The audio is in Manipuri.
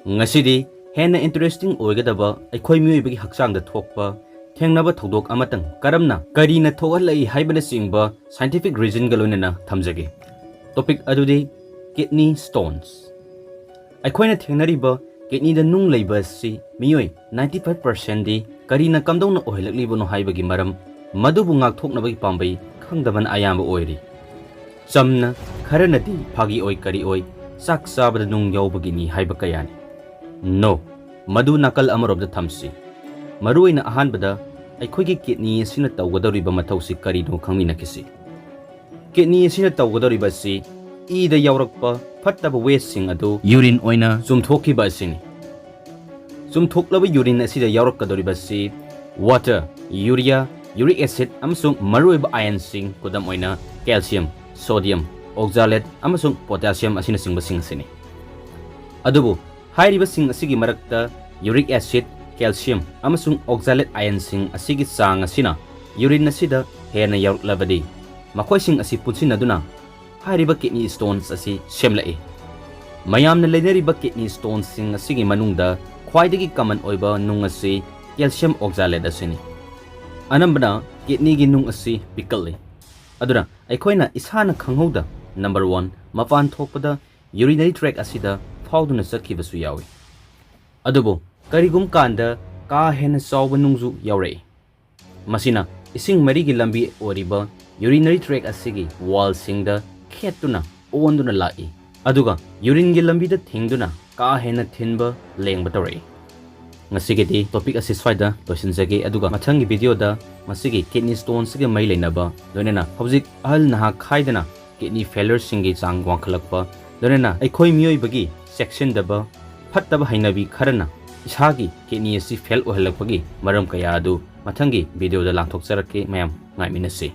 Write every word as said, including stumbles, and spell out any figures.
ꯉꯁꯤꯗꯤ ꯍꯦꯟꯅ interesting ꯑꯣꯏꯒꯗꯕ ꯑꯩꯈꯣꯏ ꯃꯤꯑꯣꯏꯕꯒꯤ ꯍꯛꯆꯥꯡꯗ ꯊꯣꯛꯄ ꯊꯦꯡꯅꯕ ꯊꯧꯗꯣꯛ ꯑꯃꯇꯪ ꯀꯔꯝꯅ ꯀꯔꯤꯅ ꯊꯣꯛꯍꯜꯂꯛꯏ ꯍꯥꯏꯕꯅꯆꯤꯡꯕ scientific reasonꯒ ꯂꯣꯏꯅꯅ ꯊꯝꯖꯒꯦ꯫ Topic ꯑꯗꯨꯗꯤ kidney stones꯫ ꯑꯩꯈꯣꯏꯅ ꯊꯦꯡꯅꯔꯤꯕ kidneyꯗ ꯅꯨꯡ ꯂꯩꯕ ꯑꯁꯤ ꯃꯤꯑꯣꯏ ninety five percentꯗꯤ ꯀꯔꯤꯅ ꯀꯝꯗꯧꯅ ꯑꯣꯏꯍꯜꯂꯛꯂꯤꯕꯅꯣ ꯍꯥꯏꯕꯒꯤ ꯃꯔꯝ, ꯃꯗꯨꯕꯨ ꯉꯥꯛꯊꯣꯛꯅꯕꯒꯤ ꯄꯥꯝꯕꯩ ꯈꯪꯗꯕꯅ ꯑꯌꯥꯝꯕ ꯑꯣꯏꯔꯤ꯫ ꯆꯝꯅ ꯈꯔꯅꯗꯤ ꯐꯥꯒꯤ ꯑꯣꯏ ꯀꯔꯤ ꯑꯣꯏ ꯆꯥꯛ ꯆꯥꯕꯗ ꯅꯨꯡ ꯌꯥꯎꯕꯒꯤꯅꯤ ꯍꯥꯏꯕ ꯀꯌꯥꯅꯤ꯫ No, ꯃꯗꯨ ꯅꯥꯀꯜ ꯑꯃꯔꯣꯝꯗ ꯊꯝꯁꯤ꯫ ꯃꯔꯨꯑꯣꯏꯅ ꯑꯍꯥꯟꯕꯗ ꯑꯩꯈꯣꯏꯒꯤ kidney ꯑꯁꯤꯅ ꯇꯧꯒꯗꯧꯔꯤꯕ ꯃꯊꯧꯁꯤ ꯀꯔꯤꯅꯣ ꯈꯪꯃꯤꯟꯅꯈꯤꯁꯤ꯫ Kidney ꯑꯁꯤꯅ ꯇꯧꯒꯗꯧꯔꯤꯕ ꯑꯁꯤ ꯏꯗ ꯌꯥꯎꯔꯛꯄ ꯐꯠꯇꯕ wasteꯁꯤꯡ ꯑꯗꯨ urine ꯑꯣꯏꯅ ꯆꯨꯝꯊꯣꯛꯈꯤꯕ ꯑꯁꯤꯅꯤ꯫ ꯆꯨꯝꯊꯣꯛꯂꯕ urine ꯑꯁꯤꯗ ꯌꯥꯎꯔꯛꯀꯗꯧꯔꯤꯕ ꯑꯁꯤ water, urea, uric acid ꯑꯃꯁꯨꯡ ꯃꯔꯨꯑꯣꯏꯕ ironꯁꯤꯡ, ꯈꯨꯗꯝ ꯑꯣꯏꯅ calcium, sodium, oxalate ꯑꯃꯁꯨꯡ potassium ꯑꯁꯤꯅꯆꯤꯡꯕꯁꯤꯡ ꯑꯁꯤꯅꯤ꯫ ꯑꯗꯨꯕꯨ ꯍꯥꯏꯔꯤꯕꯁꯤꯡ ꯑꯁꯤꯒꯤ ꯃꯔꯛꯇ uric acid, calcium ꯑꯃꯁꯨꯡ oxalate ironꯁꯤꯡ ꯑꯁꯤꯒꯤ ꯆꯥꯡ ꯑꯁꯤꯅ urine ꯑꯁꯤꯗ ꯍꯦꯟꯅ ꯌꯥꯎꯔꯛꯂꯕꯗꯤ, ꯃꯈꯣꯏꯁꯤꯡ ꯑꯁꯤ ꯄꯨꯟꯁꯤꯟꯅꯗꯨꯅ ꯍꯥꯏꯔꯤꯕ kidney stones ꯑꯁꯤ ꯁꯦꯝꯂꯛꯏ꯫ ꯃꯌꯥꯝꯅ ꯂꯩꯅꯔꯤꯕ kidney stonesꯁꯤꯡ ꯑꯁꯤꯒꯤ ꯃꯅꯨꯡꯗ ꯈ꯭ꯋꯥꯏꯗꯒꯤ common ꯑꯣꯏꯕ ꯅꯨꯡ ꯑꯁꯤ calcium oxalate ꯑꯁꯤꯅꯤ꯫ ꯑꯅꯝꯕꯅ kidneyꯒꯤ ꯅꯨꯡ ꯑꯁꯤ ꯄꯤꯛꯀꯜꯂꯤ꯫ ꯑꯗꯨꯅ ꯑꯩꯈꯣꯏꯅ ꯏꯁꯥꯅ ꯈꯪꯍꯧꯗ number one ꯃꯄꯥꯟ ꯊꯣꯛꯄꯗ urinary tract ꯑꯁꯤꯗ ꯐꯥꯎꯗꯨꯅ ꯆꯠꯈꯤꯕꯁꯨ ꯌꯥꯎꯏ꯫ ꯑꯗꯨꯕꯨ ꯀꯔꯤꯒꯨꯝꯕ ꯀꯥꯟꯗ ꯀꯥ ꯍꯦꯟꯅ ꯆꯥꯎꯕ ꯅꯨꯡꯁꯨ ꯌꯥꯎꯔꯛꯏ꯫ ꯃꯁꯤꯅ ꯏꯁꯤꯡ ꯃꯔꯤꯒꯤ ꯂꯝꯕꯤ ꯑꯣꯏꯔꯤꯕ urinary tract ꯑꯁꯤꯒꯤ wallꯁꯤꯡꯗ ꯈꯦꯠꯇꯨꯅ ꯑꯣꯟꯗꯨꯅ ꯂꯥꯛꯏ, ꯑꯗꯨꯒ urineꯒꯤ ꯂꯝꯕꯤꯗ ꯊꯤꯡꯗꯨꯅ ꯀꯥ ꯍꯦꯟꯅ ꯊꯤꯟꯕ ꯂꯦꯡꯕ ꯇꯧꯔꯛꯏ꯫ ꯉꯁꯤꯒꯤꯗꯤ topic ꯑꯁꯤ ꯁ꯭ꯋꯥꯏꯗ ꯂꯣꯏꯁꯤꯟꯖꯒꯦ, ꯑꯗꯨꯒ ꯃꯊꯪꯒꯤ videoꯗ ꯃꯁꯤꯒꯤ kidney stoneꯁꯤꯒ ꯃꯔꯤ ꯂꯩꯅꯕ, ꯂꯣꯏꯅꯅ ꯍꯧꯖꯤꯛ ꯑꯍꯜ ꯅꯍꯥ ꯈꯥꯏꯗꯅ kidney failureꯁꯤꯡꯒꯤ ꯆꯥꯡ ꯋꯥꯡꯈꯠꯂꯛꯄ, ꯂꯣꯏꯅꯅ ꯑꯩꯈꯣꯏ ꯃꯤꯑꯣꯏꯕꯒꯤ ꯆꯦꯛꯁꯤꯟꯗꯕ, ꯐꯠꯇꯕ ꯍꯩꯅꯕꯤ ꯈꯔꯅ ꯏꯁꯥꯒꯤ kidney ꯑꯁꯤ fail ꯑꯣꯏꯍꯜꯂꯛꯄꯒꯤ ꯃꯔꯝ ꯀꯌꯥ ꯑꯗꯨ ꯃꯊꯪꯒꯤ videoꯗ ꯂꯥꯟꯊꯣꯛꯆꯔꯛꯀꯦ꯫ ꯃꯌꯥꯝ ꯉꯥꯏꯃꯤꯟꯅꯁꯤ꯫